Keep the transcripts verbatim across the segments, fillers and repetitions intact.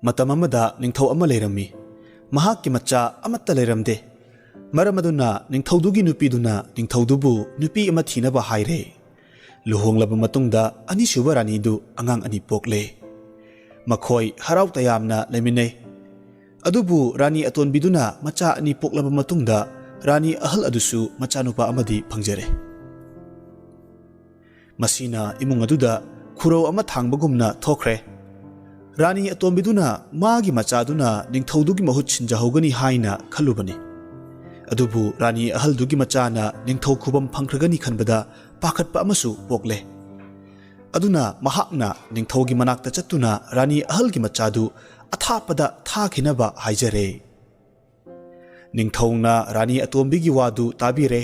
ꯃꯇꯝ ꯑꯃꯗ ꯅꯤꯡꯊꯧ ꯑꯃ ꯂꯩꯔꯝꯃꯤ꯫ ꯃꯍꯥꯛꯀꯤ ꯃꯆꯥ ꯑꯃꯠꯇ ꯂꯩꯔꯝꯗꯦ꯫ ꯃꯔꯝ ꯑꯗꯨꯅ ꯅꯤꯡꯊꯧꯗꯨꯒꯤ ꯅꯨꯄꯤꯗꯨꯅ ꯅꯤꯡꯊꯧꯗꯨꯕꯨ ꯅꯨꯄꯤ ꯑꯃ ꯊꯤꯅꯕ ꯍꯥꯏꯔꯦ꯫ ꯂꯨꯍꯣꯡꯂꯕ ꯃꯇꯨꯡꯗ ꯑꯅꯤꯁꯨꯕ ꯔꯥꯅꯤꯗꯨ ꯑꯉꯥꯡ ꯑꯅꯤ ꯄꯣꯛꯂꯦ꯫ ꯃꯈꯣꯏ ꯍꯔꯥꯎ ꯇꯌꯥꯝꯅ ꯂꯩꯃꯤꯟꯅꯩ꯫ ꯑꯗꯨꯕꯨ ꯔꯥꯅꯤ ꯑꯇꯣꯟꯕꯤꯗꯨꯅ ꯃꯆꯥ ꯑꯅꯤ ꯄꯣꯛꯂꯕ ꯃꯇꯨꯡꯗ ꯔꯥꯅꯤ ꯑꯍꯜ ꯑꯗꯨꯁꯨ ꯃꯆꯥꯅꯨꯄꯥ ꯑꯃꯗꯤ ꯐꯪꯖꯔꯦ꯫ ꯃꯁꯤꯅ ꯏꯃꯨꯡ ꯑꯗꯨꯗ ꯈꯨꯔꯧ ꯑꯃ ꯊꯥꯡꯕꯒꯨꯝꯅ ꯊꯣꯛꯈ꯭ꯔꯦ꯫ ꯔꯥꯅꯤ ꯑꯇꯣꯝꯕꯤꯗꯨꯅ ꯃꯥꯒꯤ ꯃꯆꯥꯗꯨꯅ ꯅꯤꯡꯊꯧꯗꯨꯒꯤ ꯃꯍꯨꯠ ꯁꯤꯟꯖꯍꯧꯒꯅꯤ ꯍꯥꯏꯅ ꯈꯜꯂꯨꯕꯅꯤ꯫ ꯑꯗꯨꯕꯨ ꯔꯥꯅꯤ ꯑꯍꯜꯗꯨꯒꯤ ꯃꯆꯥꯅ ꯅꯤꯡꯊꯧ ꯈꯨꯕꯝ ꯐꯪꯈ꯭ꯔꯒꯅꯤ ꯈꯟꯕꯗ ꯄꯥꯈꯠꯄ ꯑꯃꯁꯨ ꯄꯣꯛꯂꯦ꯫ ꯑꯗꯨꯅ ꯃꯍꯥꯛꯅ ꯅꯤꯡꯊꯧꯒꯤ ꯃꯅꯥꯛꯇ ꯆꯠꯇꯨꯅ ꯔꯥꯅꯤ ꯑꯍꯜꯒꯤ ꯃꯆꯥꯗꯨ ꯑꯊꯥꯞꯄꯗ ꯊꯥꯈꯤꯅꯕ ꯍꯥꯏꯖꯔꯦ꯫ ꯅꯤꯡꯊꯧꯅ ꯔꯥꯅꯤ ꯑꯇꯣꯝꯕꯤꯒꯤ ꯋꯥꯗꯨ ꯇꯥꯕꯤꯔꯦ꯫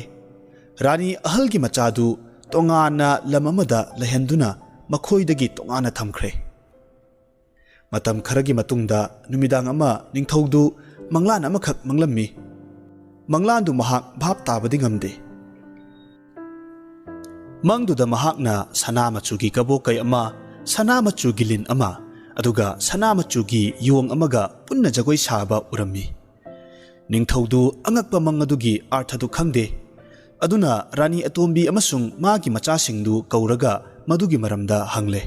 ꯔꯥꯅꯤ ꯑꯍꯜꯒꯤ ꯃꯆꯥꯗꯨ ꯇꯣꯉꯥꯟꯅ ꯂꯝ ꯑꯃꯗ ꯂꯩꯍꯟꯗꯨꯅ ꯃꯈꯣꯏꯗꯒꯤ ꯇꯣꯉꯥꯟꯅ ꯊꯝꯈ꯭ꯔꯦ꯫ ꯃꯇꯝ ꯈꯔꯒꯤ ꯃꯇꯨꯡꯗ ꯅꯨꯃꯤꯗꯥꯡ ꯑꯃ ꯅꯤꯡꯊꯧꯗꯨ ꯃꯪꯂꯥꯟ ꯑꯃꯈꯛ ꯃꯪꯂꯝꯃꯤ꯫ ꯃꯪꯂꯥꯟꯗꯨ ꯃꯍꯥꯛ ꯚꯥꯞ ꯇꯥꯕꯗꯤ ꯉꯝꯗꯦ꯫ ꯃꯪꯗꯨꯗ ꯃꯍꯥꯛꯅ ꯁꯅꯥ ꯃꯆꯨꯒꯤ ꯀꯕꯣꯛꯀꯩ ꯑꯃ, ꯁꯅꯥ ꯃꯆꯨꯒꯤ ꯂꯤꯟ ꯑꯃ, ꯑꯗꯨꯒ ꯁꯅꯥ ꯃꯆꯨꯒꯤ ꯌꯣꯡ ꯑꯃꯒ ꯄꯨꯟꯅ ꯖꯒꯣꯏ ꯁꯥꯕ ꯎꯔꯝꯃꯤ꯫ ꯅꯤꯡꯊꯧꯗꯨ ꯑꯉꯛꯄ ꯃꯪ ꯑꯗꯨꯒꯤ ꯑꯥꯔꯊꯗꯨ ꯈꯪꯗꯦ꯫ ꯑꯗꯨꯅ ꯔꯥꯅꯤ ꯑꯇꯣꯝꯕꯤ ꯑꯃꯁꯨꯡ ꯃꯥꯒꯤ ꯃꯆꯥꯁꯤꯡꯗꯨ ꯀꯧꯔꯒ ꯃꯗꯨꯒꯤ ꯃꯔꯝꯗ ꯍꯪꯂꯦ꯫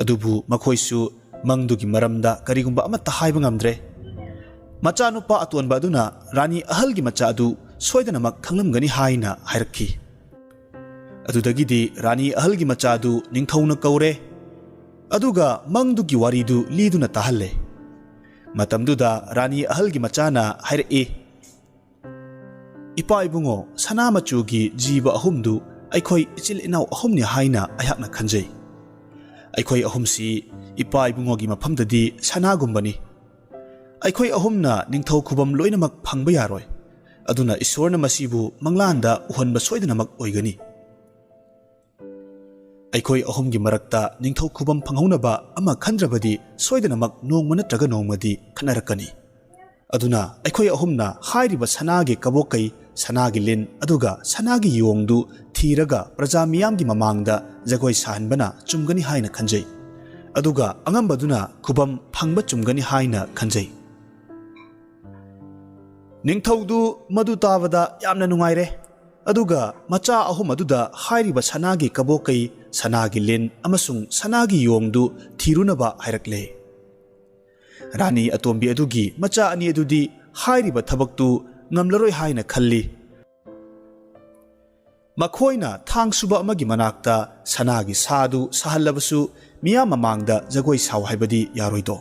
ꯑꯗꯨꯕꯨ ꯃꯈꯣꯏꯁꯨ ꯃꯪꯗꯨꯒꯤ ꯃꯔꯝꯗ ꯀꯔꯤꯒꯨꯝꯕ ꯑꯃꯠꯇ ꯍꯥꯏꯕ ꯉꯝꯗ꯭ꯔꯦ꯫ ꯃꯆꯥꯅꯨꯄꯥ ꯑꯇꯣꯟꯕ ꯑꯗꯨꯅ ꯔꯥꯅꯤ ꯑꯍꯜꯒꯤ ꯃꯆꯥ ꯑꯗꯨ ꯁꯣꯏꯗꯅꯃꯛ ꯈꯪꯂꯝꯒꯅꯤ ꯍꯥꯏꯅ ꯍꯥꯏꯔꯛꯈꯤ꯫ ꯑꯗꯨꯗꯒꯤꯗꯤ ꯔꯥꯅꯤ ꯑꯍꯜꯒꯤ ꯃꯆꯥꯗꯨ ꯅꯤꯡꯊꯧꯅ ꯀꯧꯔꯦ, ꯑꯗꯨꯒ ꯃꯪꯗꯨꯒꯤ ꯋꯥꯔꯤꯗꯨ ꯂꯤꯗꯨꯅ ꯇꯥꯍꯜꯂꯦ꯫ ꯃꯇꯝꯗꯨꯗ ꯔꯥꯅꯤ ꯑꯍꯜꯒꯤ ꯃꯆꯥꯅ ꯍꯥꯏꯔꯛꯏ, "ꯏꯄꯥ ꯏꯕꯨꯡꯉꯣ, ꯁꯅꯥ ꯃꯆꯨꯒꯤ ꯖꯤꯕ ꯑꯍꯨꯝꯗꯨ ꯑꯩꯈꯣꯏ ꯏꯆꯤꯜ ꯏꯅꯥꯎ ꯑꯍꯨꯝꯅꯤ ꯍꯥꯏꯅ ꯑꯩꯍꯥꯛꯅ ꯈꯟꯖꯩ꯫ ꯑꯩꯈꯣꯏ ꯑꯍꯨꯝꯁꯤ ꯏꯄꯥ ꯏꯕꯨꯡꯉꯣꯒꯤ ꯃꯐꯝꯗꯗꯤ ꯁꯅꯥꯒꯨꯝꯕꯅꯤ꯫ ꯑꯩꯈꯣꯏ ꯑꯍꯨꯝꯅ ꯅꯤꯡꯊꯧ ꯈꯨꯕꯝ ꯂꯣꯏꯅꯃꯛ ꯐꯪꯕ ꯌꯥꯔꯣꯏ꯫ ꯑꯗꯨꯅ ꯏꯁꯣꯔꯅ ꯃꯁꯤꯕꯨ ꯃꯪꯂꯥꯟꯗ ꯎꯍꯟꯕ ꯁꯣꯏꯗꯅꯃꯛ ꯑꯣꯏꯒꯅꯤ꯫ ꯑꯩꯈꯣꯏ ꯑꯍꯨꯝꯒꯤ ꯃꯔꯛꯇ ꯅꯤꯡꯊꯧ ꯈꯨꯕꯝ ꯐꯪꯍꯧꯅꯕ ꯑꯃ ꯈꯟꯗ꯭ꯔꯕꯗꯤ ꯁꯣꯏꯗꯅꯃꯛ ꯅꯣꯡꯃ ꯅꯠꯇ꯭ꯔꯒ ꯅꯣꯡꯃꯗꯤ ꯈꯠꯅꯔꯛꯀꯅꯤ꯫ ꯑꯗꯨꯅ ꯑꯩꯈꯣꯏ ꯑꯍꯨꯝꯅ ꯍꯥꯏꯔꯤꯕ ꯁꯅꯥꯒꯤ ꯀꯕꯣꯛꯀꯩ, ꯁꯅꯥꯒꯤ ꯂꯤꯟ ꯑꯗꯨꯒ ꯁꯅꯥꯒꯤ ꯌꯣꯡꯗꯨ ꯊꯤꯔꯒ ꯄ꯭ꯔꯖꯥ ꯃꯤꯌꯥꯝꯒꯤ ꯃꯃꯥꯡꯗ ꯖꯒꯣꯏ ꯁꯥꯍꯟꯕꯅ ꯆꯨꯝꯒꯅꯤ ꯍꯥꯏꯅ ꯈꯟꯖꯩ꯫ ꯑꯗꯨꯒ ꯑꯉꯝꯕꯗꯨꯅ ꯈꯨꯕꯝ ꯐꯪꯕ ꯆꯨꯝꯒꯅꯤ ꯍꯥꯏꯅ ꯈꯟꯖꯩ꯫ ꯅꯤꯡꯊꯧꯗꯨ ꯃꯗꯨ ꯇꯥꯕꯗ ꯌꯥꯝꯅ ꯅꯨꯡꯉꯥꯏꯔꯦ꯫ ꯑꯗꯨꯒ ꯃꯆꯥ ꯑꯍꯨꯝ ꯑꯗꯨꯗ ꯍꯥꯏꯔꯤꯕ ꯁꯅꯥꯒꯤ ꯀꯕꯣꯀꯩ, ꯁꯅꯥꯒꯤ ꯂꯤꯟ ꯑꯃꯁꯨꯡ ꯁꯅꯥꯒꯤ ꯌꯣꯡꯗꯨ ꯊꯤꯔꯨꯅꯕ ꯍꯥꯏꯔꯛꯂꯦ꯫ ꯔꯥꯅꯤ ꯑꯇꯣꯝꯕꯤ ꯑꯗꯨꯒꯤ ꯃꯆꯥ ꯑꯅꯤ ꯑꯗꯨꯗꯤ ꯍꯥꯏꯔꯤꯕ ꯊꯕꯛꯇꯨ ꯉꯝꯂꯔꯣꯏ ꯍꯥꯏꯅ ꯈꯜꯂꯤ꯫ ꯃꯈꯣꯏꯅ ꯊꯥꯡ ꯁꯨꯕ ꯑꯃꯒꯤ ꯃꯅꯥꯛꯇ ꯁꯅꯥꯒꯤ ꯁꯥꯗꯨ ꯁꯥꯍꯜꯂꯕꯁꯨ ꯃꯤꯌꯥꯝ ꯃꯃꯥꯡꯗ ꯖꯒꯣꯏ ꯁꯥꯎ ꯍꯥꯏꯕꯗꯤ ꯌꯥꯔꯣꯏꯗꯣ꯫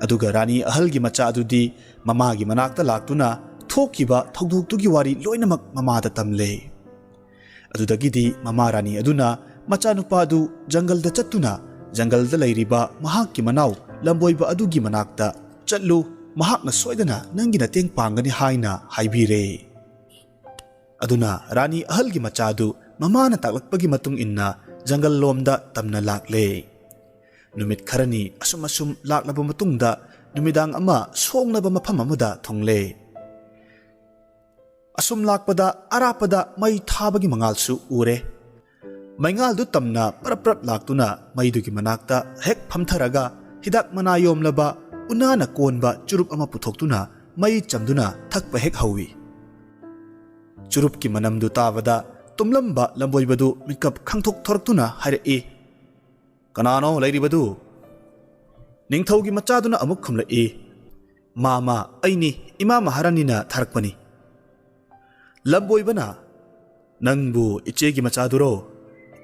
ꯑꯗꯨꯒ ꯔꯥꯅꯤ ꯑꯍꯜꯒꯤ ꯃꯆꯥ ꯑꯗꯨꯗꯤ ꯃꯃꯥꯒꯤ ꯃꯅꯥꯛꯇ ꯂꯥꯛꯇꯨꯅ ꯊꯣꯛꯈꯤꯕ ꯊꯧꯗꯣꯛꯇꯨꯒꯤ ꯋꯥꯔꯤ ꯂꯣꯏꯅꯃꯛ ꯃꯃꯥꯗ ꯇꯝꯂꯦ꯫ ꯑꯗꯨꯗꯒꯤꯗꯤ ꯃꯃꯥ ꯔꯥꯅꯤ ꯑꯗꯨꯅ ꯃꯆꯥꯅꯨꯄꯥ ꯑꯗꯨ ꯖꯪꯒꯜꯗ ꯆꯠꯇꯨꯅ ꯖꯪꯒꯜꯗ ꯂꯩꯔꯤꯕ ꯃꯍꯥꯛꯀꯤ ꯃꯅꯥꯎ ꯂꯝꯕꯣꯏꯕ ꯑꯗꯨꯒꯤ ꯃꯅꯥꯛꯇ ꯆꯠꯂꯨ, ꯃꯍꯥꯛꯅ ꯁꯣꯏꯗꯅ ꯅꯪꯒꯤ ꯃꯇꯦꯡ ꯄꯥꯡꯒꯅꯤ ꯍꯥꯏꯅ ꯍꯥꯏꯕꯤꯔꯦ꯫ ꯑꯗꯨꯅ ꯔꯥꯅꯤ ꯑꯍꯜꯒꯤ ꯃꯆꯥꯗꯨ ꯃꯃꯥꯅ ꯇꯥꯛꯂꯛꯄꯒꯤ ꯃꯇꯨꯡ ꯏꯟꯅ ꯖꯪꯒꯜ ꯂꯣꯝꯗ ꯇꯝꯅ ꯂꯥꯛꯂꯦ꯫ ꯅꯨꯃꯤꯠ ꯈꯔꯅꯤ ꯑꯁꯨꯝ ꯑꯁꯨꯝ ꯂꯥꯛꯂꯕ ꯃꯇꯨꯡꯗ ꯅꯨꯃꯤꯗꯥꯡ ꯑꯃ ꯁꯣꯡꯂꯕ ꯃꯐꯝ ꯑꯃꯗ ꯊꯨꯡꯂꯦ꯫ ꯑꯁꯨꯝ ꯂꯥꯛꯄꯗ ꯑꯔꯥꯞꯄꯗ ꯃꯩ ꯊꯥꯕꯒꯤ ꯃꯉꯥꯜꯁꯨ ꯎꯔꯦ꯫ ꯃꯩꯉꯥꯜꯗꯨ ꯇꯝꯅ ꯄꯔꯞ ꯄꯔꯞ ꯂꯥꯛꯇꯨꯅ ꯃꯩꯗꯨꯒꯤ ꯃꯅꯥꯛꯇ ꯍꯦꯛ ꯐꯝꯊꯔꯒ ꯍꯤꯗꯥꯛ ꯃꯅꯥ ꯌꯣꯝꯂꯕ ꯎꯅꯥꯅ ꯀꯣꯟꯕ ꯆꯨꯔꯨꯞ ꯑꯃ ꯄꯨꯊꯣꯛꯇꯨꯅ ꯃꯩ ꯆꯝꯗꯨꯅ ꯊꯛꯄ ꯍꯦꯛ ꯍꯧꯏ꯫ ꯆꯨꯔꯨꯞꯀꯤ ꯃꯅꯝꯗꯨ ꯇꯥꯕꯗ ꯇꯨꯝꯂꯝꯕ ꯂꯝꯕꯣꯏꯕꯗꯨ ꯃꯤꯀꯞ ꯈꯪꯊꯣꯛ ꯊꯣꯔꯛꯇꯨꯅ ꯍꯥꯏꯔꯛꯏ, "ꯀꯅꯥꯅꯣ ꯂꯩꯔꯤꯕꯗꯨ?" ꯅꯤꯡꯊꯧꯒꯤ ꯃꯆꯥꯗꯨꯅ ꯑꯃꯨꯛ ꯈꯨꯝꯂꯛꯏ, "ꯃꯥꯃ, ꯑꯩꯅꯤ, ꯏꯃꯥ ꯃꯍꯥꯔꯥꯅꯤꯅ ꯊꯥꯔꯛꯄꯅꯤ꯫" ꯂꯝꯕꯣꯏꯕꯅ, "ꯅꯪꯕꯨ ꯏꯆꯦꯒꯤ ꯃꯆꯥꯗꯨꯔꯣ?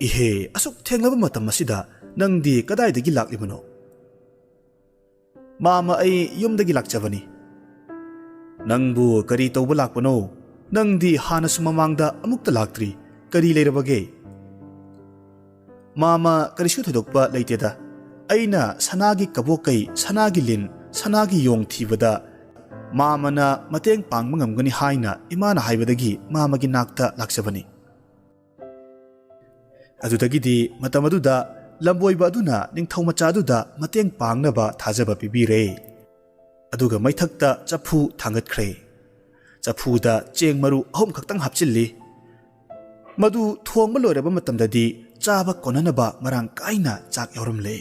ꯏꯍꯦ, ꯑꯁꯨꯛ ꯊꯦꯡꯂꯕ ꯃꯇꯝ ꯑꯁꯤꯗ ꯅꯪꯗꯤ ꯀꯗꯥꯏꯗꯒꯤ ꯂꯥꯛꯂꯤꯕꯅꯣ?" "ꯃꯥꯃ, ꯑꯩ ꯌꯨꯝꯗꯒꯤ ꯂꯥꯛꯆꯕꯅꯤ꯫" "ꯅꯪꯕꯨ ꯀꯔꯤ ꯇꯧꯕ ꯂꯥꯛꯄꯅꯣ? ꯅꯪꯗꯤ ꯍꯥꯟꯅꯁꯨ ꯃꯃꯥꯡꯗ ꯑꯃꯨꯛꯇ ꯂꯥꯛꯇ꯭ꯔꯤ꯫ ꯀꯔꯤ ꯂꯩꯔꯕꯒꯦ?" "ꯃꯥꯃ, ꯀꯔꯤꯁꯨ ꯊꯣꯏꯗꯣꯛꯄ ꯂꯩꯇꯦꯗ꯫ ꯑꯩꯅ ꯁꯅꯥꯒꯤ ꯀꯕꯣꯛꯀꯩ, ꯁꯅꯥꯒꯤ ꯂꯤꯟ, ꯁꯅꯥꯒꯤ ꯌꯣꯡ ꯊꯤꯕꯗ ꯃꯥꯃꯅ ꯃꯇꯦꯡ ꯄꯥꯡꯕ ꯉꯝꯒꯅꯤ ꯍꯥꯏꯅ ꯏꯃꯥꯅ ꯍꯥꯏꯕꯗꯒꯤ ꯃꯥꯃꯒꯤ ꯅꯥꯛꯇ ꯂꯥꯛꯆꯕꯅꯤ꯫" ꯑꯗꯨꯗꯒꯤꯗꯤ ꯃꯇꯝ ꯑꯗꯨꯗ ꯂꯝꯕꯣꯏꯕ ꯑꯗꯨꯅ ꯅꯤꯡꯊꯧ ꯃꯆꯥ ꯑꯗꯨꯗ ꯃꯇꯦꯡ ꯄꯥꯡꯅꯕ ꯊꯥꯖꯕ ꯄꯤꯕꯤꯔꯦ꯫ ꯑꯗꯨꯒ ꯃꯩꯊꯛꯇ ꯆꯐꯨ ꯊꯥꯡꯒꯠꯈ꯭ꯔꯦ꯫ ꯆꯐꯨꯗ ꯆꯦꯡ ꯃꯔꯨ ꯑꯍꯨꯝ ꯈꯛꯇꯪ ꯍꯥꯞꯆꯤꯜꯂꯤ꯫ ꯃꯗꯨ ꯊꯣꯡꯕ ꯂꯣꯏꯔꯕ ꯃꯇꯝꯗꯗꯤ ꯆꯥꯕ ꯀꯣꯟꯅꯅꯕ ꯃꯔꯥꯡ ꯀꯥꯏꯅ ꯆꯥꯛ ꯌꯥꯎꯔꯝꯂꯦ꯫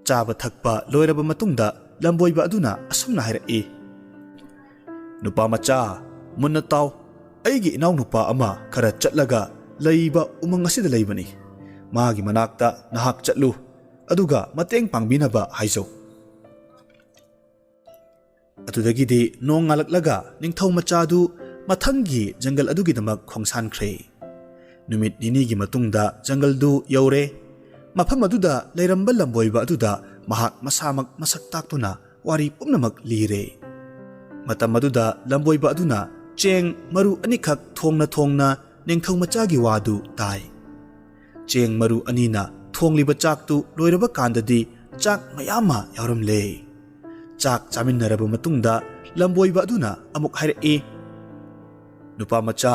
ꯆꯥꯕ ꯊꯛꯄ ꯂꯣꯏꯔꯕ ꯃꯇꯨꯡꯗ ꯂꯝꯕꯣꯏꯕ ꯑꯗꯨꯅ ꯑꯁꯨꯝꯅ ꯍꯥꯏꯔꯛꯏ, "ꯅꯨꯄꯥ ꯃꯆꯥ, ꯃꯨꯟꯅ ꯇꯥꯎ꯫ ꯑꯩꯒꯤ ꯏꯅꯥꯎꯅꯨꯄꯥ ꯑꯃ ꯈꯔ ꯆꯠꯂꯒ ꯂꯩꯕ ꯎꯃꯪ ꯑꯁꯤꯗ ꯂꯩꯕꯅꯤ꯫ ꯃꯥꯒꯤ ꯃꯅꯥꯛꯇ ꯅꯍꯥꯛ ꯆꯠꯂꯨ, ꯑꯗꯨꯒ ꯃꯇꯦꯡ ꯄꯥꯡꯕꯤꯅꯕ ꯍꯥꯏꯖꯧ"꯫ ꯑꯗꯨꯗꯒꯤꯗꯤ ꯅꯣꯡ ꯉꯥꯜꯂꯛꯂꯒ ꯅꯤꯡꯊꯧ ꯃꯆꯥꯗꯨ ꯃꯊꯪꯒꯤ ꯖꯪꯒꯜ ꯑꯗꯨꯒꯤꯗꯃꯛ ꯈꯣꯡꯁꯥꯟꯈ꯭ꯔꯦ꯫ ꯅꯨꯃꯤꯠ ꯅꯤꯅꯤꯒꯤ ꯃꯇꯨꯡꯗ ꯖꯪꯒꯜꯗꯨ ꯌꯧꯔꯦ꯫ ꯃꯐꯝ ꯑꯗꯨꯗ ꯂꯩꯔꯝꯕ ꯂꯝꯕꯣꯏꯕ ꯑꯗꯨꯗ ꯃꯍꯥꯛ ꯃꯁꯥꯃꯛ ꯃꯁꯛ ꯇꯥꯛꯇꯨꯅ ꯋꯥꯔꯤ ꯄꯨꯝꯅꯃꯛ ꯂꯤꯔꯦ꯫ ꯃꯇꯝ ꯑꯗꯨꯗ ꯂꯝꯕꯣꯏꯕ ꯑꯗꯨꯅ ꯆꯦꯡ ꯃꯔꯨ ꯑꯅꯤꯈꯛ ꯊꯣꯡꯅ ꯊꯣꯡꯅ ꯅꯤꯡꯊꯧ ꯃꯆꯥꯒꯤ ꯋꯥꯗꯨ ꯇꯥꯏ꯫ ꯆꯦꯡ ꯃꯔꯨ ꯑꯅꯤꯅ ꯊꯣꯡꯂꯤꯕ ꯆꯥꯛꯇꯨ ꯂꯣꯏꯔꯕ ꯀꯥꯟꯗꯗꯤ ꯆꯥꯛ ꯃꯌꯥꯝ ꯑꯃ ꯌꯥꯎꯔꯝꯂꯦ꯫ ꯆꯥꯛ ꯆꯥꯃꯤꯟꯅꯔꯕ ꯃꯇꯨꯡꯗ ꯂꯝꯕꯣꯏꯕ ꯑꯗꯨꯅ ꯑꯃꯨꯛ ꯍꯥꯏꯔꯛꯏ, "ꯅꯨꯄꯥ ꯃꯆꯥ,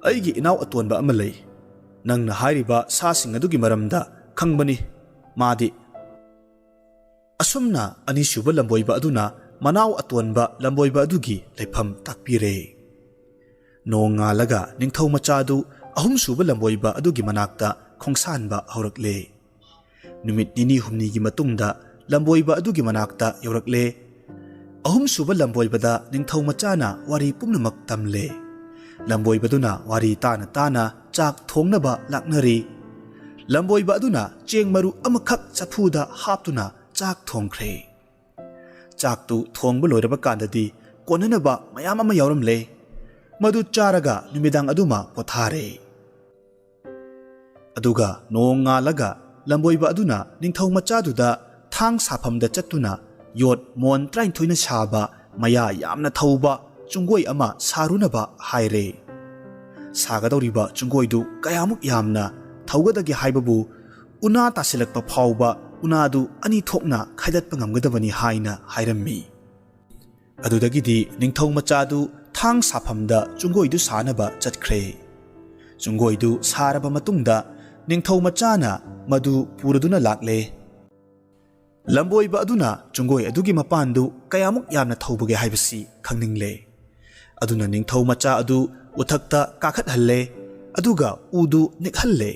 ꯑꯩꯒꯤ ꯏꯅꯥꯎ ꯑꯇꯣꯟꯕ ꯑꯃ ꯂꯩ꯫ ꯅꯪꯅ ꯍꯥꯏꯔꯤꯕ ꯁꯥꯁꯤꯡ ꯑꯗꯨꯒꯤ ꯃꯔꯝꯗ ꯈꯪꯕꯅꯤ꯫ ꯃꯥꯗꯤ"꯫ ꯑꯁꯨꯝꯅ ꯑꯅꯤꯁꯨꯕ ꯂꯝꯕꯣꯏꯕ ꯑꯗꯨꯅ ꯃꯅꯥꯎ ꯑꯇꯣꯟꯕ ꯂꯝꯕꯣꯏꯕ ꯑꯗꯨꯒꯤ ꯂꯩꯐꯝ ꯇꯥꯛꯄꯤꯔꯦ꯫ ꯅꯣꯡ ꯉꯥꯜꯂꯒ ꯅꯤꯡꯊꯧ ꯃꯆꯥꯗꯨ ꯑꯍꯨꯝꯁꯨꯕ ꯂꯝꯕꯣꯏꯕ ꯑꯗꯨꯒꯤ ꯃꯅꯥꯛꯇ ꯈꯣꯡꯁꯥꯟꯕ ꯍꯧꯔꯛꯂꯦ꯫ ꯅꯨꯃꯤꯠ ꯅꯤꯅꯤ ꯍꯨꯝꯅꯤꯒꯤ ꯃꯇꯨꯡꯗ ꯂꯝꯕꯣꯏꯕ ꯑꯗꯨꯒꯤ ꯃꯅꯥꯛꯇ ꯌꯧꯔꯛꯂꯦ꯫ ꯑꯍꯨꯝꯁꯨꯕ ꯂꯝꯕꯣꯏꯕꯗ ꯅꯤꯡꯊꯧ ꯃꯆꯥꯅ ꯋꯥꯔꯤ ꯄꯨꯝꯅꯃꯛ ꯇꯝꯂꯦ꯫ ꯂꯝꯕꯣꯏꯕꯗꯨꯅ ꯋꯥꯔꯤ ꯇꯥꯅ ꯇꯥꯅ ꯆꯥꯛ ꯊꯣꯡꯅꯕ ꯂꯥꯛꯅꯔꯤ꯫ ꯂꯝꯕꯣꯏꯕ ꯑꯗꯨꯅ ꯆꯦꯡ ꯃꯔꯨ ꯑꯃꯈꯛ ꯆꯐꯨꯗ ꯍꯥꯞꯇꯨꯅ ꯆꯥꯛ ꯊꯣꯡꯈ꯭ꯔꯦ꯫ ꯆꯥꯛꯇꯨ ꯊꯣꯡꯕ ꯂꯣꯏꯔꯕ ꯀꯥꯟꯗꯗꯤ ꯀꯣꯟꯅꯅꯕ ꯃꯌꯥꯝ ꯑꯃ ꯌꯥꯎꯔꯝꯂꯦ꯫ ꯃꯗꯨ ꯆꯥꯔꯒ ꯅꯨꯃꯤꯗꯥꯡ ꯑꯗꯨꯃ ꯄꯣꯊꯥꯔꯦ꯫ ꯑꯗꯨꯒ ꯅꯣꯡ ꯉꯥꯜꯂꯒ ꯂꯝꯕꯣꯏꯕ ꯑꯗꯨꯅ ꯅꯤꯡꯊꯧ ꯃꯆꯥꯗꯨꯗ ꯊꯥꯡ ꯁꯥꯐꯝꯗ ꯆꯠꯇꯨꯅ ꯌꯣꯠ ꯃꯣꯟ ꯇꯔꯥꯅꯤꯊꯣꯏꯅ ꯁꯥꯕ ꯃꯌꯥ ꯌꯥꯝꯅ ꯊꯧꯕ ꯆꯨꯡꯒꯣꯏ ꯑꯃ ꯁꯥꯔꯨꯅꯕ ꯍꯥꯏꯔꯦ꯫ ꯁꯥꯒꯗꯧꯔꯤꯕ ꯆꯨꯡꯒꯣꯏꯗꯨ ꯀꯌꯥꯃꯨꯛ ꯌꯥꯝꯅ ꯊꯧꯒꯗꯒꯦ ꯍꯥꯏꯕꯕꯨ ꯎꯅꯥ ꯇꯥꯁꯤꯜꯂꯛꯄ ꯐꯥꯎꯕ ꯎꯅꯥꯗꯨ ꯑꯅꯤ ꯊꯣꯛꯅ ꯈꯥꯏꯗꯠꯄ ꯉꯝꯒꯗꯕꯅꯤ ꯍꯥꯏꯅ ꯍꯥꯏꯔꯝꯃꯤ꯫ ꯑꯗꯨꯗꯒꯤꯗꯤ ꯅꯤꯡꯊꯧ ꯃꯆꯥꯗꯨ ꯊꯥꯡ ꯁꯥꯐꯝꯗ ꯆꯨꯡꯒꯣꯏꯗꯨ ꯁꯥꯅꯕ ꯆꯠꯈ꯭ꯔꯦ꯫ ꯆꯨꯡꯒꯣꯏꯗꯨ ꯁꯥꯔꯕ ꯃꯇꯨꯡꯗ ꯅꯤꯡꯊꯧ ꯃꯆꯥꯅ ꯃꯗꯨ ꯄꯨꯔꯗꯨꯅ ꯂꯥꯛꯂꯦ꯫ ꯂꯝꯕꯣꯏꯕ ꯑꯗꯨꯅ ꯆꯨꯡꯒꯣꯏ ꯑꯗꯨꯒꯤ ꯃꯄꯥꯟꯗꯨ ꯀꯌꯥꯃꯨꯛ ꯌꯥꯝꯅ ꯊꯧꯕꯒꯦ ꯍꯥꯏꯕꯁꯤ ꯈꯪꯅꯤꯡꯂꯦ꯫ ꯑꯗꯨꯅ ꯅꯤꯡꯊꯧ ꯃꯆꯥ ꯑꯗꯨ ꯎꯊꯛꯇ ꯀꯥꯈꯠꯍꯜꯂꯦ, ꯑꯗꯨꯒ ꯎꯗꯨ ꯅꯤꯛꯍꯜꯂꯦ꯫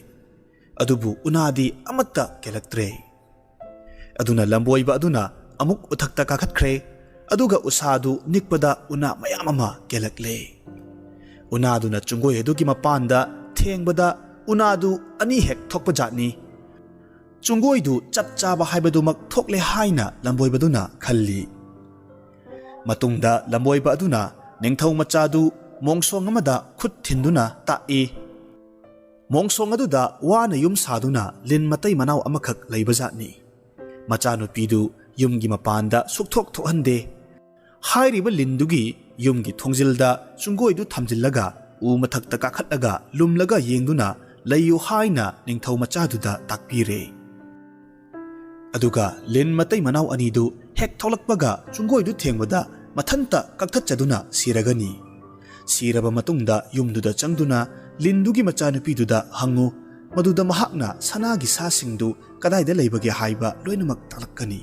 ꯑꯗꯨꯕꯨ ꯎꯅꯥꯗꯤ ꯑꯃꯠꯇ ꯀꯦꯜꯂꯛꯇ꯭ꯔꯦ꯫ ꯑꯗꯨꯅ ꯂꯝꯕꯣꯏꯕ ꯑꯗꯨꯅ ꯑꯃꯨꯛ ꯎꯊꯛꯇ ꯀꯥꯈꯠꯈ꯭ꯔꯦ꯫ ꯑꯗꯨꯒ ꯎꯁꯥꯗꯨ ꯅꯤꯛꯄꯗ ꯎꯅꯥ ꯃꯌꯥꯝ ꯑꯃ ꯀꯦꯜꯂꯛꯂꯦ꯫ ꯎꯅꯥꯗꯨꯅ ꯆꯨꯡꯒꯣꯏ ꯑꯗꯨꯒꯤ ꯃꯄꯥꯟꯗ ꯊꯦꯡꯕꯗ ꯎꯅꯥꯗꯨ ꯑꯅꯤ ꯍꯦꯛ ꯊꯣꯛꯄ ꯖꯥꯠꯅꯤ꯫ ꯆꯨꯡꯒꯣꯏꯗꯨ ꯆꯞ ꯆꯥꯕ ꯍꯥꯏꯕꯗꯨꯃꯛ ꯊꯣꯛꯂꯦ ꯍꯥꯏꯅ ꯂꯝꯕꯣꯏꯕꯗꯨꯅ ꯈꯜꯂꯤ꯫ ꯃꯇꯨꯡꯗ ꯂꯝꯕꯣꯏꯕ ꯑꯗꯨꯅ ꯅꯤꯡꯊꯧ ꯃꯆꯥꯗꯨ ꯃꯣꯡꯁꯣꯡ ꯑꯃꯗ ꯈꯨꯠ ꯊꯤꯟꯗꯨꯅ ꯇꯥꯛꯏ꯫ ꯃꯣꯡꯁꯣꯡ ꯑꯗꯨꯗ ꯋꯥꯅ ꯌꯨꯝ ꯁꯥꯗꯨꯅ ꯂꯤꯟ ꯃꯇꯩ ꯃꯅꯥꯎ ꯑꯃꯈꯛ ꯂꯩꯕꯖꯥꯠꯅꯤ꯫ ꯃꯆꯥꯅꯨꯄꯤꯗꯨ ꯌꯨꯝꯒꯤ ꯃꯄꯥꯟꯗ ꯁꯨꯛꯊꯣꯛ ꯊꯣꯛꯍꯟꯗꯦ꯫ ꯍꯥꯏꯔꯤꯕ ꯂꯤꯟꯗꯨꯒꯤ ꯌꯨꯝꯒꯤ ꯊꯣꯡꯖꯤꯜꯗ ꯆꯨꯡꯒꯣꯏꯗꯨ ꯊꯝꯖꯤꯜꯂꯒ ꯎ ꯃꯊꯛꯇ ꯀꯥꯈꯠꯂꯒ ꯂꯨꯝꯂꯒ ꯌꯦꯡꯗꯨꯅ ꯂꯩꯌꯨ ꯍꯥꯏꯅ ꯅꯤꯡꯊꯧ ꯃꯆꯥꯗꯨꯗ ꯇꯥꯛꯄꯤꯔꯦ꯫ ꯑꯗꯨꯒ ꯂꯤꯟ ꯃꯇꯩ ꯃꯅꯥꯎ ꯑꯅꯤꯗꯨ ꯍꯦꯛ ꯊꯣꯛꯂꯛꯄꯒ ꯆꯨꯡꯒꯣꯏꯗꯨ ꯊꯦꯡꯕꯗ ꯃꯊꯟꯇ ꯀꯛꯊꯠꯆꯗꯨꯅ ꯁꯤꯔꯒꯅꯤ꯫ ꯁꯤꯔꯕ ꯃꯇꯨꯡꯗ ꯌꯨꯝꯗꯨꯗ ꯆꯪꯗꯨꯅ ꯂꯤꯟꯗꯨꯒꯤ ꯃꯆꯥꯅꯨꯄꯤꯗꯨꯗ ꯍꯪꯉꯨ, ꯃꯗꯨꯗ ꯃꯍꯥꯛꯅ ꯁꯅꯥꯒꯤ ꯁꯥꯁꯤꯡꯗꯨ ꯀꯗꯥꯏꯗ ꯂꯩꯕꯒꯦ ꯍꯥꯏꯕ ꯂꯣꯏꯅꯃꯛ ꯇꯥꯛꯂꯛꯀꯅꯤ꯫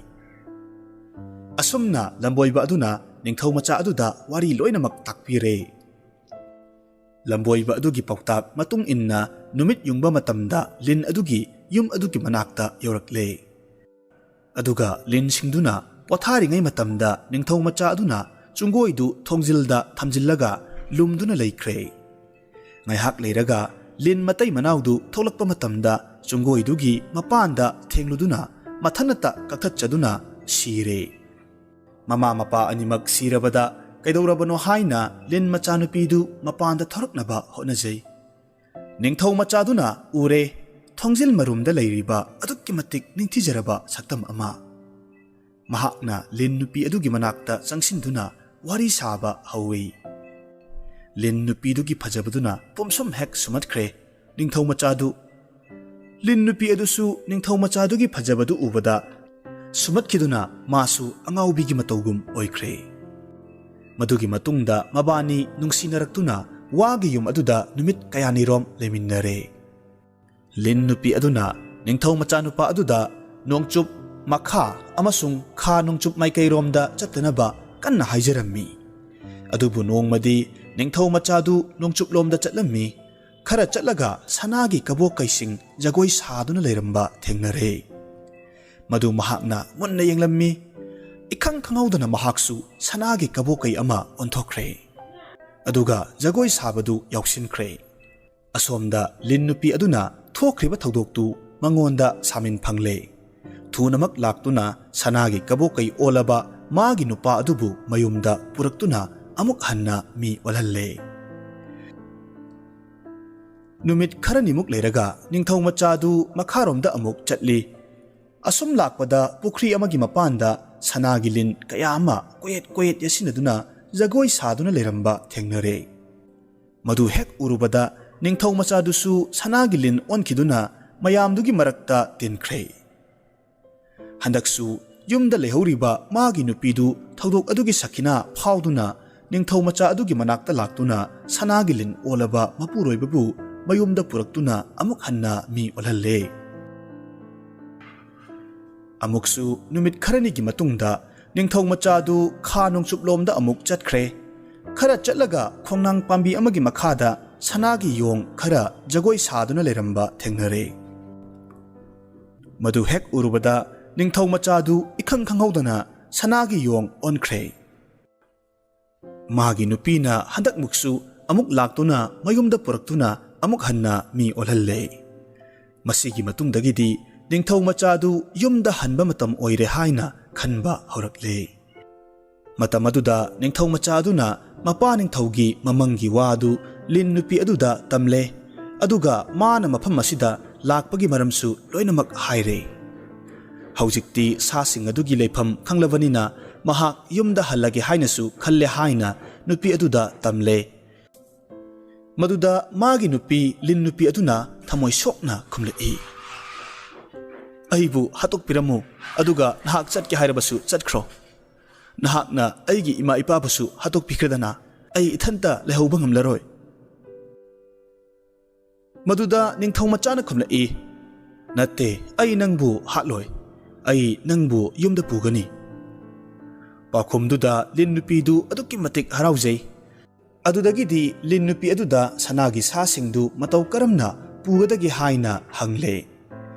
ꯑꯁꯨꯝꯅ ꯂꯝꯕꯣꯏꯕ ꯑꯗꯨꯅ ꯅꯤꯡꯊꯧ ꯃꯆꯥ ꯑꯗꯨꯗ ꯋꯥꯔꯤ ꯂꯣꯏꯅꯃꯛ ꯇꯥꯛꯄꯤꯔꯦ꯫ ꯂꯝꯕꯣꯏꯕ ꯑꯗꯨꯒꯤ ꯄꯥꯎꯇꯥꯛ ꯃꯇꯨꯡ ꯏꯟꯅ ꯅꯨꯃꯤꯠ ꯌꯨꯡꯕ ꯃꯇꯝꯗ ꯂꯤꯟ ꯑꯗꯨꯒꯤ ꯌꯨꯝ ꯑꯗꯨꯒꯤ ꯃꯅꯥꯛꯇ ꯌꯧꯔꯛꯂꯦ꯫ ꯑꯗꯨꯒ ꯂꯤꯟꯁꯤꯡꯗꯨꯅ ꯄꯣꯊꯥꯔꯤꯉꯩ ꯃꯇꯝꯗ ꯅꯤꯡꯊꯧ ꯃꯆꯥ ꯑꯗꯨꯅ ꯆꯨꯡꯒꯣꯏꯗꯨ ꯊꯣꯡꯖꯤꯜꯗ ꯊꯝꯖꯤꯜꯂꯒ ꯂꯨꯝꯗꯨꯅ ꯂꯩꯈ꯭ꯔꯦ꯫ ꯉꯥꯏꯍꯥꯛ ꯂꯩꯔꯒ ꯂꯤꯟ ꯃꯇꯩ ꯃꯅꯥꯎꯗꯨ ꯊꯣꯛꯂꯛꯄ ꯃꯇꯝꯗ ꯆꯨꯡꯒꯣꯏꯗꯨꯒꯤ ꯃꯄꯥꯟꯗ ꯊꯦꯡꯂꯨꯗꯨꯅ ꯃꯊꯟꯅꯇ ꯀꯛꯊꯠꯆꯗꯨꯅ ꯁꯤꯔꯦ꯫ ꯃꯃꯥ ꯃꯄꯥ ꯑꯅꯤꯃꯛ ꯁꯤꯔꯕꯗ ꯀꯩꯗꯧꯔꯕꯅꯣ ꯍꯥꯏꯅ ꯂꯤꯟ ꯃꯆꯥꯅꯨꯄꯤꯗꯨ ꯃꯄꯥꯟꯗ ꯊꯣꯔꯛꯅꯕ ꯍꯣꯠꯅꯖꯩ꯫ ꯅꯤꯡꯊꯧ ꯃꯆꯥꯗꯨꯅ ꯎꯔꯦ, ꯊꯣꯡꯖꯤꯜ ꯃꯔꯨꯝꯗ ꯂꯩꯔꯤꯕ ꯑꯗꯨꯛꯀꯤ ꯃꯇꯤꯛ ꯅꯤꯡꯊꯤꯖꯔꯕ ꯁꯛꯇꯝ ꯑꯃ꯫ ꯃꯍꯥꯛꯅ ꯂꯤꯟ ꯅꯨꯄꯤ ꯑꯗꯨꯒꯤ ꯃꯅꯥꯛꯇ ꯆꯪꯁꯤꯟꯗꯨꯅ ꯋꯥꯔꯤ ꯁꯥꯕ ꯍꯧꯏ꯫ ꯂꯤꯟ ꯅꯨꯄꯤꯗꯨꯒꯤ ꯐꯖꯕꯗꯨꯅ ꯄꯨꯝꯁꯨꯝ ꯍꯦꯛ ꯁꯨꯝꯍꯠꯈ꯭ꯔꯦ꯫ ꯅꯤꯡꯊꯧ ꯃꯆꯥꯗꯨ ꯂꯤꯟ ꯅꯨꯄꯤ ꯑꯗꯨꯁꯨ ꯅꯤꯡꯊꯧ ꯃꯆꯥꯗꯨꯒꯤ ꯐꯖꯕꯗꯨ ꯎꯕꯗ ꯁꯨꯝꯍꯠꯈꯤꯗꯨꯅ ꯃꯥꯁꯨ ꯑꯉꯥꯎꯕꯤꯒꯤ ꯃꯇꯧꯒꯨꯝ ꯑꯣꯏꯈ꯭ꯔꯦ꯫ ꯃꯗꯨꯒꯤ ꯃꯇꯨꯡꯗ ꯃꯕꯥꯅꯤ ꯅꯨꯡꯁꯤꯅꯔꯛꯇꯨꯅ ꯋꯥꯒꯤ ꯌꯨꯝ ꯑꯗꯨꯗ ꯅꯨꯃꯤꯠ ꯀꯌꯥꯅꯤꯔꯣꯝ ꯂꯩꯃꯤꯟꯅꯔꯦ꯫ ꯂꯤꯟ ꯅꯨꯄꯤ ꯑꯗꯨꯅ ꯅꯤꯡꯊꯧ ꯃꯆꯥꯅꯨꯄꯥ ꯑꯗꯨꯗ ꯅꯣꯡꯆꯨꯞ, ꯃꯈꯥ ꯑꯃꯁꯨꯡ ꯈꯥ ꯅꯣꯡꯆꯨꯞ ꯃꯥꯏꯀꯩꯔꯣꯝꯗ ꯆꯠꯇꯅꯕ ꯀꯟꯅ ꯍꯥꯏꯖꯔꯝꯃꯤ꯫ ꯑꯗꯨꯕꯨ ꯅꯣꯡꯃꯗꯤ ꯅꯤꯡꯊꯧ ꯃꯆꯥꯗꯨ ꯅꯣꯡꯆꯨꯞꯂꯣꯝꯗ ꯆꯠꯂꯝꯃꯤ꯫ ꯈꯔ ꯆꯠꯂꯒ ꯁꯅꯥꯒꯤ ꯀꯕꯣꯛ ꯀꯩꯁꯤꯡ ꯖꯒꯣꯏ ꯁꯥꯗꯨꯅ ꯂꯩꯔꯝꯕ ꯊꯦꯡꯅꯔꯦ꯫ ꯃꯗꯨ ꯃꯍꯥꯛꯅ ꯃꯨꯟꯅ ꯌꯦꯡꯂꯝꯃꯤ꯫ ꯏꯈꯪ ꯈꯪꯍꯧꯗꯅ ꯃꯍꯥꯛꯁꯨ ꯁꯅꯥꯒꯤ ꯀꯕꯣꯛ ꯀꯩ ꯑꯃ ꯑꯣꯟꯊꯣꯛꯈ꯭ꯔꯦ꯫ ꯑꯗꯨꯒ ꯖꯒꯣꯏ ꯁꯥꯕꯗꯨ ꯌꯥꯎꯁꯤꯟꯈ꯭ꯔꯦ꯫ ꯑꯁꯣꯝꯗ ꯂꯤꯟ ꯅꯨꯄꯤ ꯑꯗꯨꯅ ꯊꯣꯛꯈ꯭ꯔꯤꯕ ꯊꯧꯗꯣꯛꯇꯨ ꯃꯉꯣꯟꯗ ꯁꯥꯃꯤꯟ ꯐꯪꯂꯦ꯫ ꯊꯨꯅꯃꯛ ꯂꯥꯛꯇꯨꯅ ꯁꯅꯥꯒꯤ ꯀꯕꯣꯛ ꯀꯩ ꯑꯣꯜꯂꯕ ꯃꯥꯒꯤ ꯅꯨꯄꯥ ꯑꯗꯨꯕꯨ ꯃꯌꯨꯝꯗ ꯄꯨꯔꯛꯇꯨꯅ ꯑꯃꯨꯛ ꯍꯟꯅ ꯃꯤ ꯑꯣꯜꯍꯜꯂꯦ꯫ ꯅꯨꯃꯤꯠ ꯈꯔꯅꯤꯃꯨꯛ ꯂꯩꯔꯒ ꯅꯤꯡꯊꯧ ꯃꯆꯥꯗꯨ ꯃꯈꯥꯔꯣꯝꯗ ꯑꯃꯨꯛ ꯆꯠꯂꯤ꯫ ꯑꯁꯨꯝ ꯂꯥꯛꯄꯗ ꯄꯨꯈ꯭ꯔꯤ ꯑꯃꯒꯤ ꯃꯄꯥꯟꯗ ꯁꯅꯥꯒꯤ ꯂꯤꯟ ꯀꯌꯥ ꯑꯃ ꯀꯣꯌꯦꯠ ꯀꯣꯌꯦꯠ ꯌꯦꯠꯁꯤꯟꯅꯗꯨꯅ ꯖꯒꯣꯏ ꯁꯥꯗꯨꯅ ꯂꯩꯔꯝꯕ ꯊꯦꯡꯅꯔꯦ꯫ ꯃꯗꯨ ꯍꯦꯛ ꯎꯔꯨꯕꯗ ꯅꯤꯡꯊꯧ ꯃꯆꯥꯗꯨꯁꯨ ꯁꯅꯥꯒꯤ ꯂꯤꯟ ꯑꯣꯟꯈꯤꯗꯨꯅ ꯃꯌꯥꯝꯗꯨꯒꯤ ꯃꯔꯛꯇ ꯇꯤꯟꯈ꯭ꯔꯦ꯫ ꯍꯟꯗꯛꯁꯨ ꯌꯨꯝꯗ ꯂꯩꯍꯧꯔꯤꯕ ꯃꯥꯒꯤ ꯅꯨꯄꯤꯗꯨ ꯊꯧꯗꯣꯛ ꯑꯗꯨꯒꯤ ꯁꯈꯤꯅꯥ ꯐꯥꯎꯗꯨꯅ ꯅꯤꯡꯊꯧ ꯃꯆꯥ ꯑꯗꯨꯒꯤ ꯃꯅꯥꯛꯇ ꯂꯥꯛꯇꯨꯅ ꯁꯅꯥꯒꯤ ꯂꯤꯟ ꯑꯣꯜꯂꯕ ꯃꯄꯨꯔꯣꯏꯕꯕꯨ ꯃꯌꯨꯝꯗ ꯄꯨꯔꯛꯇꯨꯅ ꯑꯃꯨꯛ ꯍꯟꯅ ꯃꯤ ꯑꯣꯜꯍꯜꯂꯦ꯫ ꯑꯃꯨꯛꯁꯨ ꯅꯨꯃꯤꯠ ꯈꯔꯅꯤꯒꯤ ꯃꯇꯨꯡꯗ ꯅꯤꯡꯊꯧ ꯃꯆꯥꯗꯨ ꯈꯥ ꯅꯣꯡꯆꯨꯞꯂꯣꯝꯗ ꯑꯃꯨꯛ ꯆꯠꯈ꯭ꯔꯦ꯫ ꯈꯔ ꯆꯠꯂꯒ ꯈꯣꯡꯅꯥꯡ ꯄꯥꯝꯕꯤ ꯑꯃꯒꯤ ꯃꯈꯥꯗ ꯁꯅꯥꯒꯤ ꯌꯣꯡ ꯈꯔ ꯖꯒꯣꯏ ꯁꯥꯗꯨꯅ ꯂꯩꯔꯝꯕ ꯊꯦꯡꯅꯔꯦ꯫ ꯃꯗꯨ ꯍꯦꯛ ꯎꯔꯨꯕꯗ ꯅꯤꯡꯊꯧ ꯃꯆꯥꯗꯨ ꯏꯈꯪ ꯈꯪꯍꯧꯗꯅ ꯁꯅꯥꯒꯤ ꯌꯣꯡ ꯑꯣꯟꯈ꯭ꯔꯦ꯫ ꯃꯥꯒꯤ ꯅꯨꯄꯤꯅ ꯍꯟꯗꯛꯃꯨꯛꯁꯨ ꯑꯃꯨꯛ ꯂꯥꯛꯇꯨꯅ ꯃꯌꯨꯝꯗ ꯄꯨꯔꯛꯇꯨꯅ ꯑꯃꯨꯛ ꯍꯟꯅ ꯃꯤ ꯑꯣꯜꯍꯜꯂꯦ꯫ ꯃꯁꯤꯒꯤ ꯃꯇꯨꯡꯗꯒꯤꯗꯤ ꯅꯤꯡꯊꯧ ꯃꯆꯥꯗꯨ ꯌꯨꯝꯗ ꯍꯟꯕ ꯃꯇꯝ ꯑꯣꯏꯔꯦ ꯍꯥꯏꯅ ꯈꯟꯕ ꯍꯧꯔꯛꯂꯦ꯫ ꯃꯇꯝ ꯑꯗꯨꯗ ꯅꯤꯡꯊꯧ ꯃꯆꯥ ꯑꯗꯨꯅ ꯃꯄꯥ ꯅꯤꯡꯊꯧꯒꯤ ꯃꯃꯪꯒꯤ ꯋꯥ ꯑꯗꯨ ꯂꯤꯟ ꯅꯨꯄꯤ ꯑꯗꯨꯗ ꯇꯝꯂꯦ꯫ ꯑꯗꯨꯒ ꯃꯥꯅ ꯃꯐꯝ ꯑꯁꯤꯗ ꯂꯥꯛꯄꯒꯤ ꯃꯔꯝꯁꯨ ꯂꯣꯏꯅꯃꯛ ꯍꯥꯏꯔꯦ꯫ ꯍꯧꯖꯤꯛꯇꯤ ꯁꯥꯁꯤꯡ ꯑꯗꯨꯒꯤ ꯂꯩꯐꯝ ꯈꯪꯂꯕꯅꯤꯅ ꯃꯍꯥꯛ ꯌꯨꯝꯗ ꯍꯜꯂꯒꯦ ꯍꯥꯏꯅꯁꯨ ꯈꯜꯂꯦ ꯍꯥꯏꯅ ꯅꯨꯄꯤ ꯑꯗꯨꯗ ꯇꯝꯂꯦ꯫ ꯃꯗꯨꯗ ꯃꯥꯒꯤ ꯅꯨꯄꯤ ꯂꯤꯟ ꯅꯨꯄꯤ ꯑꯗꯨꯅ ꯊꯃꯣꯏ ꯁꯣꯛꯅ ꯈꯨꯝꯂꯛꯏ, "ꯑꯩꯕꯨ ꯍꯥꯠꯇꯣꯛꯄꯤꯔꯝꯃꯨ, ꯑꯗꯨꯒ ꯅꯍꯥꯛ ꯆꯠꯀꯦ ꯍꯥꯏꯔꯕꯁꯨ ꯆꯠꯈ꯭ꯔꯣ꯫ ꯅꯍꯥꯛꯅ ꯑꯩꯒꯤ ꯏꯃꯥ ꯏꯄꯥꯕꯨꯁꯨ ꯍꯥꯠꯇꯣꯛꯄꯤꯈ꯭ꯔꯗꯅ ꯑꯩ ꯏꯊꯟꯇ ꯂꯩꯍꯧꯕ ꯉꯝꯂꯔꯣꯏ꯫" ꯃꯗꯨꯗ ꯅꯤꯡꯊꯧ ꯃꯆꯥꯅ ꯈꯨꯝꯂꯛꯏ, "ꯅꯠꯇꯦ, ꯑꯩ ꯅꯪꯕꯨ ꯍꯥꯠꯂꯣꯏ꯫ ꯑꯩ ꯅꯪꯕꯨ ꯌꯨꯝꯗ ꯄꯨꯒꯅꯤ꯫" ꯄꯥꯎꯈꯨꯝꯗꯨꯗ ꯂꯤꯟ ꯅꯨꯄꯤꯗꯨ ꯑꯗꯨꯛꯀꯤ ꯃꯇꯤꯛ ꯍꯔꯥꯎꯖꯩ꯫ ꯑꯗꯨꯗꯒꯤꯗꯤ ꯂꯤꯟ ꯅꯨꯄꯤ ꯑꯗꯨꯗ ꯁꯅꯥꯒꯤ ꯁꯥꯁꯤꯡꯗꯨ ꯃꯇꯧ ꯀꯔꯝꯅ ꯄꯨꯒꯗꯒꯦ ꯍꯥꯏꯅ ꯍꯪꯂꯦ꯫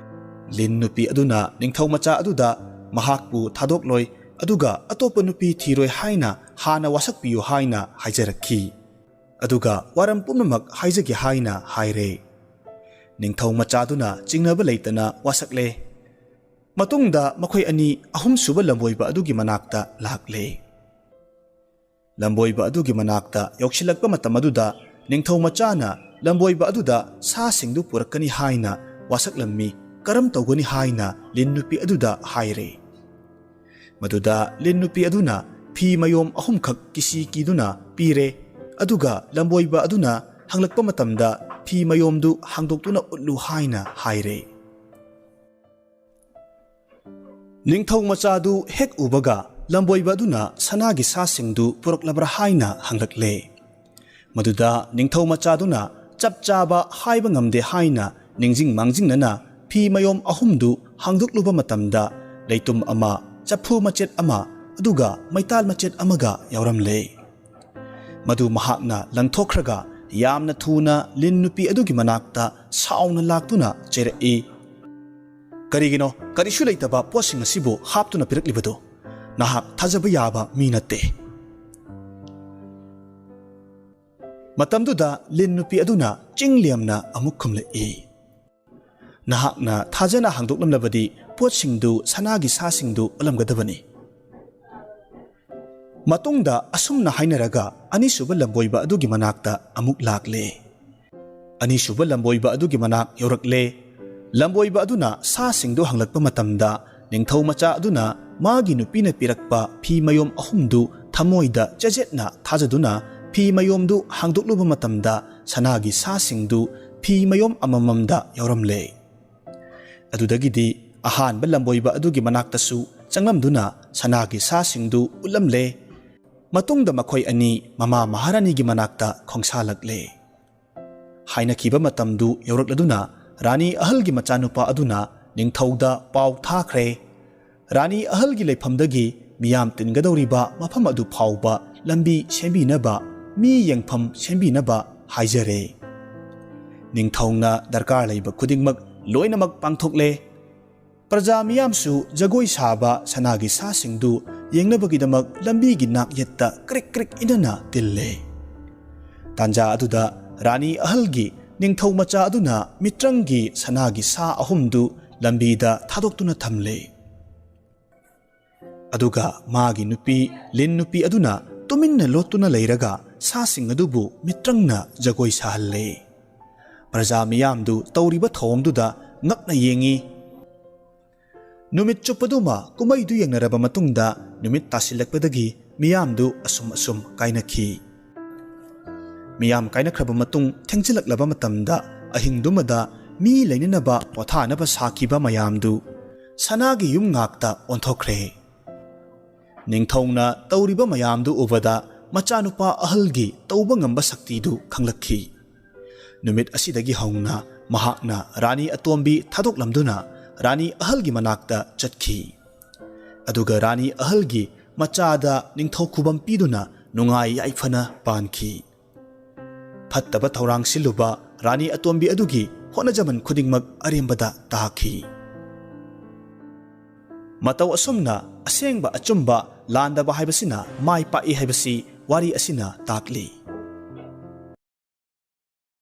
ꯂꯤꯟ ꯅꯨꯄꯤ ꯑꯗꯨꯅ ꯅꯤꯡꯊꯧ ꯃꯆꯥ ꯑꯗꯨꯗ ꯃꯍꯥꯛꯄꯨ ꯊꯥꯗꯣꯛꯂꯣꯏ, ꯑꯗꯨꯒ ꯑꯇꯣꯞꯄ ꯅꯨꯄꯤ ꯊꯤꯔꯣꯏ ꯍꯥꯏꯅ ꯍꯥꯟꯅ ꯋꯥꯁꯛꯄꯤꯌꯨ ꯍꯥꯏꯅ ꯍꯥꯏꯖꯔꯛꯈꯤ꯫ ꯑꯗꯨꯒ ꯋꯥꯔꯝ ꯄꯨꯝꯅꯃꯛ ꯍꯥꯏꯖꯒꯦ ꯍꯥꯏꯅ ꯍꯥꯏꯔꯦ꯫ ꯅꯤꯡꯊꯧ ꯃꯆꯥꯗꯨꯅ ꯆꯤꯡꯅꯕ ꯂꯩꯇꯅ ꯋꯥꯁꯛꯂꯦ꯫ ꯃꯇꯨꯡꯗ ꯃꯈꯣꯏ ꯑꯅꯤ ꯑꯍꯨꯝꯁꯨꯕ ꯂꯝꯕꯣꯏꯕ ꯑꯗꯨꯒꯤ ꯃꯅꯥꯛꯇ ꯂꯥꯛꯂꯦ꯫ ꯂꯝꯕꯣꯏꯕ ꯑꯗꯨꯒꯤ ꯃꯅꯥꯛꯇ ꯌꯧꯁꯤꯜꯂꯛꯄ ꯃꯇꯝ ꯑꯗꯨꯗ ꯅꯤꯡꯊꯧ ꯃꯆꯥꯅ ꯂꯝꯕꯣꯏꯕ ꯑꯗꯨꯗ ꯁꯥꯁꯤꯡꯗꯨ ꯄꯨꯔꯛꯀꯅꯤ ꯍꯥꯏꯅ ꯋꯥꯁꯛꯂꯝꯃꯤ, ꯀꯔꯝ ꯇꯧꯒꯅꯤ ꯍꯥꯏꯅ ꯂꯤꯟ ꯅꯨꯄꯤ ꯑꯗꯨꯗ ꯍꯥꯏꯔꯦ꯫ ꯃꯗꯨꯗ ꯂꯤꯟ ꯅꯨꯄꯤ ꯑꯗꯨꯅ ꯐꯤ ꯃꯌꯣꯝ ꯑꯍꯨꯝꯈꯛ ꯀꯤꯁꯤ ꯀꯤꯗꯨꯅ ꯄꯤꯔꯦ꯫ ꯑꯗꯨꯒ ꯂꯝꯕꯣꯏꯕ ꯑꯗꯨꯅ ꯍꯪꯂꯛꯄ ꯃꯇꯝꯗ ꯐꯤ ꯃꯌꯣꯝꯗꯨ ꯍꯥꯡꯗꯣꯛꯇꯨꯅ ꯎꯠꯂꯨ ꯍꯥꯏꯅ ꯍꯥꯏꯔꯦ꯫ ꯅꯤꯡꯊꯧ ꯃꯆꯥꯗꯨ ꯍꯦꯛ ꯎꯕꯒ ꯂꯝꯕꯣꯏꯕ ꯑꯗꯨꯅ ꯁꯅꯥꯒꯤ ꯁꯥꯁꯤꯡꯗꯨ ꯄꯨꯔꯛꯂꯕ꯭ꯔꯥ ꯍꯥꯏꯅ ꯍꯪꯂꯛꯂꯦ꯫ ꯃꯗꯨꯗ ꯅꯤꯡꯊꯧ ꯃꯆꯥꯗꯨꯅ ꯆꯞ ꯆꯥꯕ ꯍꯥꯏꯕ ꯉꯝꯗꯦ ꯍꯥꯏꯅ ꯅꯤꯡꯖꯤꯡ ꯃꯥꯡꯖꯤꯡꯅꯅ ꯐꯤ ꯃꯌꯣꯝ ꯑꯍꯨꯝꯗꯨ ꯍꯥꯡꯗꯣꯛꯂꯨꯕ ꯃꯇꯝꯗ ꯂꯩꯇꯨꯝ ꯑꯃ, ꯆꯐꯨ ꯃꯆꯦꯠ ꯑꯃ, ꯑꯗꯨꯒ ꯃꯩꯇꯥꯜ ꯃꯆꯦꯠ ꯑꯃꯒ ꯌꯥꯎꯔꯝꯂꯦ꯫ ꯃꯗꯨ ꯃꯍꯥꯛꯅ ꯂꯪꯊꯣꯛꯈ꯭ꯔꯒ ꯌꯥꯝꯅ ꯊꯨꯅ ꯂꯤꯟ ꯅꯨꯄꯤ ꯑꯗꯨꯒꯤ ꯃꯅꯥꯛꯇ ꯁꯥꯎꯅ ꯂꯥꯛꯇꯨꯅ ꯆꯩꯔꯛꯏ꯫ "ꯀꯔꯤꯒꯤꯅꯣ ꯀꯔꯤꯁꯨ ꯂꯩꯇꯕ ꯄꯣꯠꯁꯤꯡ ꯑꯁꯤꯕꯨ ꯍꯥꯞꯇꯨꯅ ꯄꯤꯔꯛꯂꯤꯕꯗꯨ? ꯅꯍꯥꯛ ꯊꯥꯖꯕ ꯌꯥꯕ ꯃꯤ ꯅꯠꯇꯦ꯫" ꯃꯇꯝꯗꯨꯗ ꯂꯤꯟ ꯅꯨꯄꯤ ꯑꯗꯨꯅ ꯆꯤꯡ ꯂꯦꯝꯅ ꯑꯃꯨꯛ ꯈꯨꯝꯂꯛꯏ, "ꯅꯍꯥꯛꯅ ꯊꯥꯖꯅ ꯍꯥꯡꯗꯣꯛꯂꯝꯂꯕꯗꯤ ꯄꯣꯠꯁꯤꯡꯗꯨ, ꯁꯅꯥꯒꯤ ꯁꯥꯁꯤꯡꯗꯨ ꯎꯠꯂꯝꯒꯗꯕꯅꯤ꯫" ꯃꯇꯨꯡꯗ ꯑꯁꯨꯝꯅ ꯍꯥꯏꯅꯔꯒ ꯑꯅꯤꯁꯨꯕ ꯂꯝꯕꯣꯏꯕ ꯑꯗꯨꯒꯤ ꯃꯅꯥꯛꯇ ꯑꯃꯨꯛ ꯂꯥꯛꯂꯦ꯫ ꯑꯅꯤꯁꯨꯕ ꯂꯝꯕꯣꯏꯕ ꯑꯗꯨꯒꯤ ꯃꯅꯥꯛ ꯌꯧꯔꯛꯂꯦ꯫ ꯂꯝꯕꯣꯏꯕ ꯑꯗꯨꯅ ꯁꯥꯁꯤꯡꯗꯨ ꯍꯪꯂꯛꯄ ꯃꯇꯝꯗ ꯅꯤꯡꯊꯧ ꯃꯆꯥ ꯑꯗꯨꯅ ꯃꯥꯒꯤ ꯅꯨꯄꯤꯅ ꯄꯤꯔꯛꯄ ꯐꯤ ꯃꯌꯣꯝ ꯑꯍꯨꯝꯗꯨ ꯊꯃꯣꯏꯗ ꯆꯦꯖꯦꯠꯅ ꯊꯥꯖꯗꯨꯅ ꯐꯤ ꯃꯌꯣꯝꯗꯨ ꯍꯥꯡꯗꯣꯛꯂꯨꯕ ꯃꯇꯝꯗ ꯁꯅꯥꯒꯤ ꯁꯥꯁꯤꯡꯗꯨ ꯐꯤ ꯃꯌꯣꯝ ꯑꯃꯃꯝꯗ ꯌꯥꯎꯔꯝꯂꯦ꯫ ꯑꯗꯨꯗꯒꯤꯗꯤ ꯑꯍꯥꯟꯕ ꯂꯝꯕꯣꯏꯕ ꯑꯗꯨꯒꯤ ꯃꯅꯥꯛꯇꯁꯨ ꯆꯪꯂꯝꯗꯨꯅ ꯁꯅꯥꯒꯤ ꯁꯥꯁꯤꯡꯗꯨ ꯎꯠꯂꯝꯂꯦ꯫ ꯃꯇꯨꯡꯗ ꯃꯈꯣꯏ ꯑꯅꯤ ꯃꯃꯥ ꯃꯍꯥꯔꯥꯅꯤꯒꯤ ꯃꯅꯥꯛꯇ ꯈꯣꯡꯁꯥꯜꯂꯛꯂꯦ꯫ ꯍꯥꯏꯅꯈꯤꯕ ꯃꯇꯝꯗꯨ ꯌꯧꯔꯛꯂꯗꯨꯅ ꯔꯥꯅꯤ ꯑꯍꯜꯒꯤ ꯃꯆꯥꯅꯨꯄꯥ ꯑꯗꯨꯅ ꯅꯤꯡꯊꯧꯗ ꯄꯥꯎ ꯊꯥꯈ꯭ꯔꯦ꯫ ꯔꯥꯅꯤ ꯑꯍꯜꯒꯤ ꯂꯩꯐꯝꯗꯒꯤ ꯃꯤꯌꯥꯝ ꯇꯤꯟꯒꯗꯧꯔꯤꯕ ꯃꯐꯝ ꯑꯗꯨ ꯐꯥꯎꯕ ꯂꯝꯕꯤ ꯁꯦꯝꯕꯤꯅꯕ ꯃꯤ ꯌꯦꯡꯐꯝ ꯁꯦꯝꯕꯤꯅꯕ ꯍꯥꯏꯖꯔꯦ꯫ ꯅꯤꯡꯊꯧꯅ ꯗꯔꯀꯥꯔ ꯂꯩꯕ ꯈꯨꯗꯤꯡꯃꯛ ꯂꯣꯏꯅꯃꯛ ꯄꯥꯡꯊꯣꯛꯂꯦ꯫ ꯄ꯭ꯔꯖꯥ ꯃꯤꯌꯥꯝꯁꯨ ꯖꯒꯣꯏ ꯁꯥꯕ ꯁꯅꯥꯒꯤ ꯁꯥꯁꯤꯡꯗꯨ ꯌꯦꯡꯅꯕꯒꯤꯗꯃꯛ ꯂꯝꯕꯤꯒꯤ ꯅꯥꯛꯌꯦꯠꯇ ꯀ꯭ꯔꯤꯛ ꯀ꯭ꯔꯤꯛ ꯏꯅꯅ ꯇꯤꯜꯂꯦ꯫ ꯇꯥꯟꯖꯥ ꯑꯗꯨꯗ ꯔꯥꯅꯤ ꯑꯍꯜꯒꯤ ꯅꯤꯡꯊꯧ ꯃꯆꯥ ꯑꯗꯨꯅ ꯃꯤꯇ꯭ꯔꯪꯒꯤ ꯁꯅꯥꯒꯤ ꯁꯥ ꯑꯍꯨꯝꯗꯨ ꯂꯝꯕꯤꯗ ꯊꯥꯗꯣꯛꯇꯨꯅ ꯊꯝꯂꯦ꯫ ꯑꯗꯨꯒ ꯃꯥꯒꯤ ꯅꯨꯄꯤ ꯂꯤꯟ ꯅꯨꯄꯤ ꯑꯗꯨꯅ ꯇꯨꯃꯤꯟꯅ ꯂꯣꯠꯇꯨꯅ ꯂꯩꯔꯒ ꯁꯥꯁꯤꯡ ꯑꯗꯨꯕꯨ ꯃꯤꯇ꯭ꯔꯪꯅ ꯖꯒꯣꯏ ꯁꯥꯍꯜꯂꯦ꯫ ꯄ꯭ꯔꯖꯥ ꯃꯤꯌꯥꯝꯗꯨ ꯇꯧꯔꯤꯕ ꯊꯧꯑꯣꯡꯗꯨꯗ ꯉꯛꯅ ꯌꯦꯡꯉꯤ꯫ ꯅꯨꯃꯤꯠ ꯆꯨꯞꯄꯗꯨꯃ ꯀꯨꯝꯍꯩꯗꯨ ꯌꯦꯡꯅꯔꯕ ꯃꯇꯨꯡꯗ, ꯅꯨꯃꯤꯠ ꯇꯥꯁꯤꯜꯂꯛꯄꯗꯒꯤ ꯃꯤꯌꯥꯝꯗꯨ ꯑꯁꯨꯝ ꯑꯁꯨꯝ ꯀꯥꯏꯅꯈꯤ꯫ ꯃꯤꯌꯥꯝ ꯀꯥꯏꯅꯈ꯭ꯔꯕ ꯃꯇꯨꯡ, ꯊꯦꯡꯖꯤꯜꯂꯛꯂꯕ ꯃꯇꯝꯗ, ꯑꯍꯤꯡꯗꯨꯃꯗ ꯃꯤ ꯂꯩꯅꯅꯕ ꯄꯣꯊꯥꯅꯕ ꯁꯥꯈꯤꯕ ꯃꯌꯥꯝꯗꯨ ꯁꯅꯥꯒꯤ ꯌꯨꯝ ꯉꯥꯛꯇ ꯑꯣꯟꯊꯣꯛꯈ꯭ꯔꯦ꯫ ꯅꯤꯡꯊꯧꯅ ꯇꯧꯔꯤꯕ ꯃꯌꯥꯝꯗꯨ ꯎꯕꯗ, ꯃꯆꯥꯅꯨꯄꯥ ꯑꯍꯜꯒꯤ ꯇꯧꯕ ꯉꯝꯕ ꯁꯛꯇꯤꯗꯨ ꯈꯪꯂꯛꯈꯤ꯫ ꯅꯨꯃꯤꯠ ꯑꯁꯤꯗꯒꯤ ꯍꯧꯅ ꯃꯍꯥꯛꯅ ꯔꯥꯅꯤ ꯑꯇꯣꯝꯕꯤ ꯊꯥꯗꯣꯛꯂꯝꯗꯨꯅ ꯔꯥꯅꯤ ꯑꯍꯜꯒꯤ ꯃꯅꯥꯛꯇ ꯆꯠꯈꯤ꯫ ꯑꯗꯨꯒ ꯔꯥꯅꯤ ꯑꯍꯜꯒꯤ ꯃꯆꯥꯗ ꯅꯤꯡꯊꯧ ꯈꯨꯕꯝ ꯄꯤꯗꯨꯅ ꯅꯨꯡꯉꯥꯏ ꯌꯥꯏꯐꯅ ꯄꯥꯟꯈꯤ꯫ ꯐꯠꯇꯕ ꯊꯧꯔꯥꯡ ꯁꯤꯜꯂꯨꯕ ꯔꯥꯅꯤ ꯑꯇꯣꯝꯕꯤ ꯑꯗꯨꯒꯤ ꯍꯣꯠꯅꯖꯃꯟ ꯈꯨꯗꯤꯡꯃꯛ ꯑꯔꯦꯝꯕꯗ ꯇꯥꯈꯤ꯫ ꯃꯇꯧ ꯑꯁꯨꯝꯅ ꯑꯁꯦꯡꯕ ꯑꯆꯨꯝꯕ ꯂꯥꯟꯗꯕ ꯍꯥꯏꯕꯁꯤꯅ ꯃꯥꯏ ꯄꯥꯛꯏ ꯍꯥꯏꯕꯁꯤ ꯋꯥꯔꯤ ꯑꯁꯤꯅ ꯇꯥꯛꯂꯤ꯫